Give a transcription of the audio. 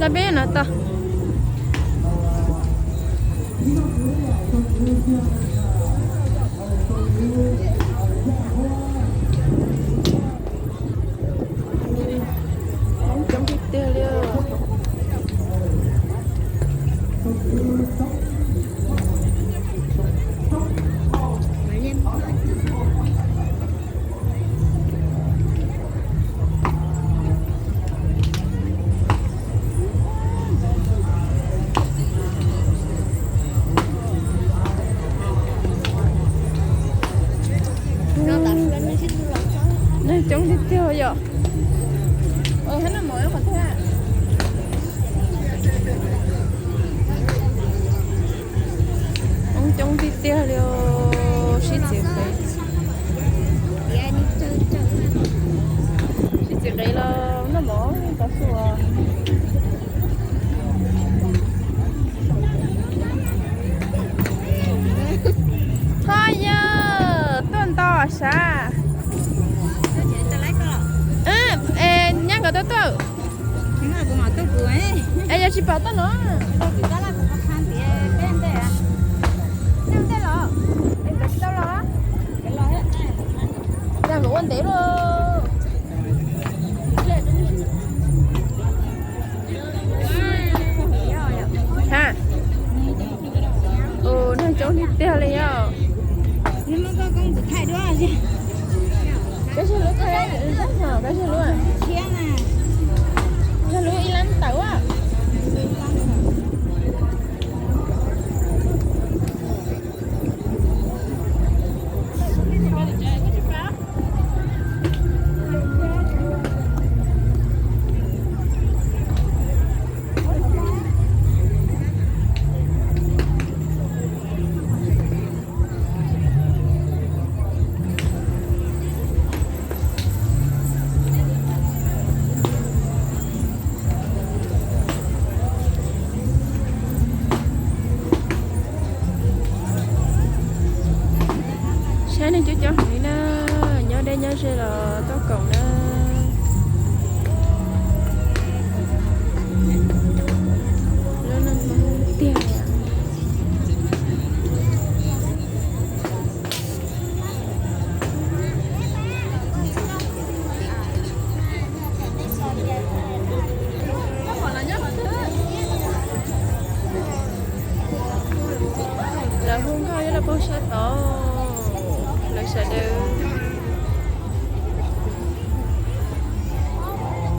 Laj peb no tau. Coob tiag tiag li. Neeg coob tiag tiag yom. Coob tiag tiag li. Sib txiv qev, sib txiv qev los noj mov tau xwb. Ho yog tuaj nto sav. Nyab nkawd tuaj tuaj. Es yog tsis pom tuaj no. Yog nkawd ua ntev lauj. Ha, neeg coob tiag tiag li yom. Kab zaj lub, kab zaj lub, zaj lub ib lab tawm a. Saib neeg coob coob heev li na, nyob deb nyob ze los tuaj koom na. Lub neej Hmoob tiag. Lawv hu nkauj ib los poob sab tod, lawv sawv daws